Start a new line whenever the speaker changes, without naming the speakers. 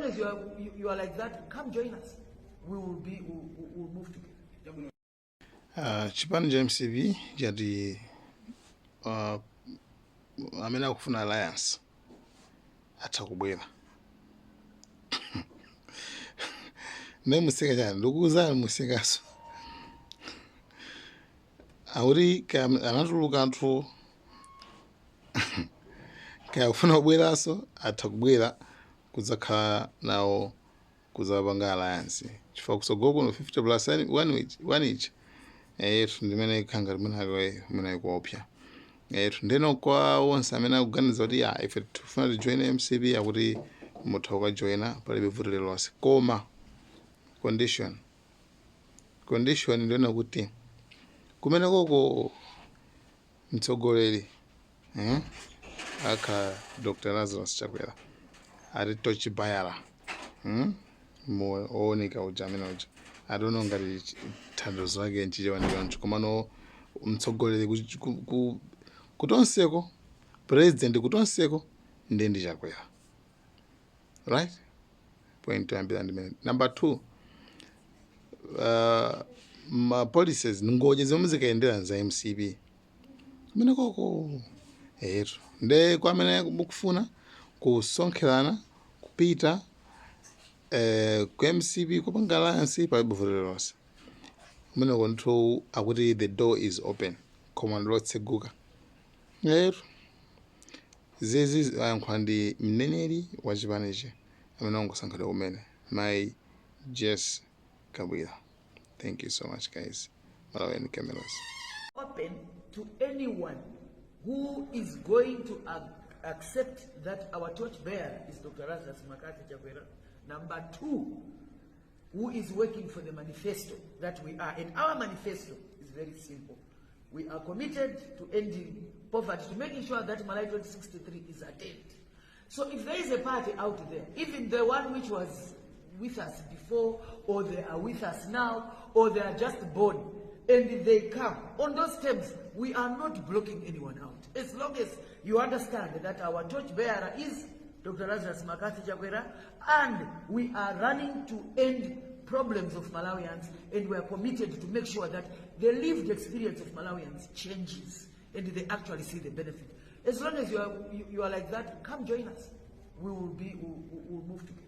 as you are like that, come join us. We will be, we will move together.
Chipani cha MCP chati amene akufuna alliance atha kubwera. Ndiye museka chani? Ndikuwuzani, musekaso. Akuti kaya anatuluka anthu, kaya akufuna kubweranso, atha kubwera kudzakhala nawo, kudzapanga alliance, chifukwa kutsogolo kuno 50 plus 1 ichi eyetu ndimene ikhanga limene imene ikuopsa eyetu. Ndeno kwa onse amene akuganiza kuti ya, ife tifuna tijoine MCP, akuti mutha kukajoina, palibe vuto lililonse, koma condition ndiona kuti kumene koko mtsogoleri akhala Dr Lazarus Chakwera, ati torch bearer, Ooneka uja amene uja, I don't know ngati thandizo lake nchichewa ndi choncho, komano mtsogoleri kutonseko, president kutonseko ndiye ndi Chakwera, right? Point yoyambira ndimene. Number two, ma policies, ngodya zomwe zikayendera za MCP kumene koko etu. Nde kwa amene mukufuna kusonkherana kupita ku MCP kupanga alliance, palibe vuto lililonse kumeneko ndithu. Akuti the door is open, koma ndilotseguka etu. Zizi ayankhula ndi mneneri wa chipanichi amene wangosankhidwa kumene, Mai Jess Kabwira. Thank you so much, guys. Malawian Cameras.
Open to anyone who is going to accept that our torchbearer is Dr. Lazarus McCarthy Chakwera. Number two, who is working for the manifesto that we are. And our manifesto is very simple. We are committed to ending poverty, to making sure that Malawi 2063 is attained. So if there is a party out there, even the one which was with us before, or they are with us now, or they are just born, and they come, on those terms, we are not blocking anyone out. As long as you understand that our torchbearer is Dr. Lazarus McCarthy Chakwera, and we are running to end problems of Malawians, and we are committed to make sure that the lived experience of Malawians changes, and they actually see the benefit. As long as you are like that, come join us. We will move together.